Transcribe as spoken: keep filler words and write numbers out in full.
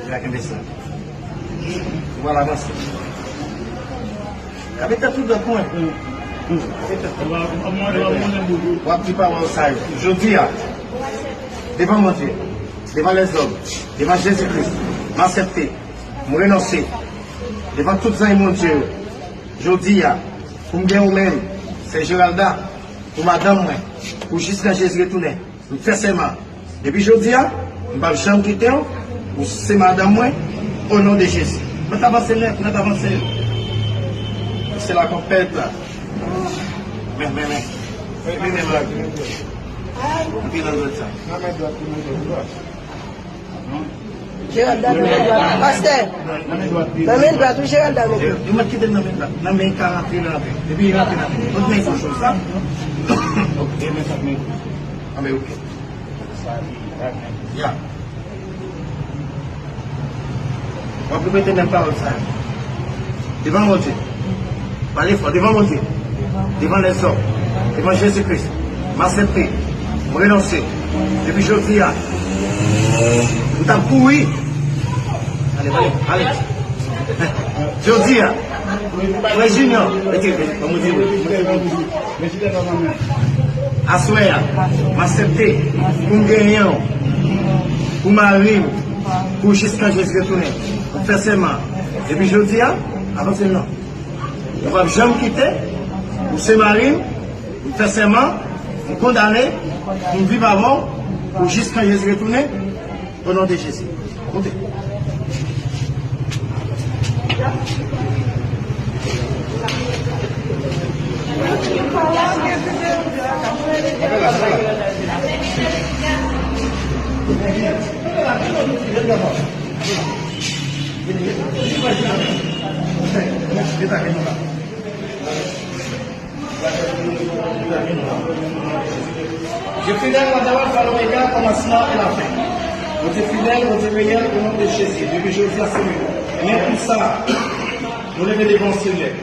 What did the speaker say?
Li pa kenbe sa. Ou pral avanse. Gade tèt ou dwat mwen. W ap di pawòl sa yo. Jodi a, devan Bondye, devan lèzòm, devan Jezi Kris, m aksepte, m renonse, devan tout zanmi Bondye yo. Jodi a, pou m gen ou menm, sè Geralda, pou madanm mwen, pou jiskan Jezi retounen. M fè sèman. Depi jodi a, m p ap janm kite w. Ou se madanm mwen, o non de Jezi. Mèt avanse nèt, mèt avanse. Se la konpèt la. Men, men, men. Men, men, men, men. M te nan dwèt sa. Nan men dwat, nan men dwat. Geralda nan men dwat. Pastè. Nan men dwat. Nan men dwat, wi, Geralda nan men dwat. Yo mèt kite l nan men dwat. Nan men ka rantre, l rantre. Depi li rantre nan men. Kot men kochon sa? Ok, men sa men. Anben, ok. Ya. W ap repete menm pawòl sa yo. Devan Bondye. Pale fò. Devan Bondye. Devan lèzòm. Devan Jezi Kris. M aksepte. M renonse. Depi jodi a. M t ap kouri. Ale, ale, ale. Jodi a. Frè Junior. Mete, mete, ban mwen di wi. Aswè a, m aksepte pou m genyen w pou mari m, pou jiskan Jezi retounen. M fè sèman. Depi jodi a, avanse non. Ou p ap janm kite, ou se mari m, m fè sèman, m kondane, pou m viv avè w, pou jiskan Jezi retounen. O non de Jezi. Moute. Dye fidèl, la dawal fa lomega, kòmansman e lafen. Bondye fidèl, Bondye reyèl, o non de Jezi, depi jodi a, Senyè. E men pou sa, nou leve devan w, Senyè.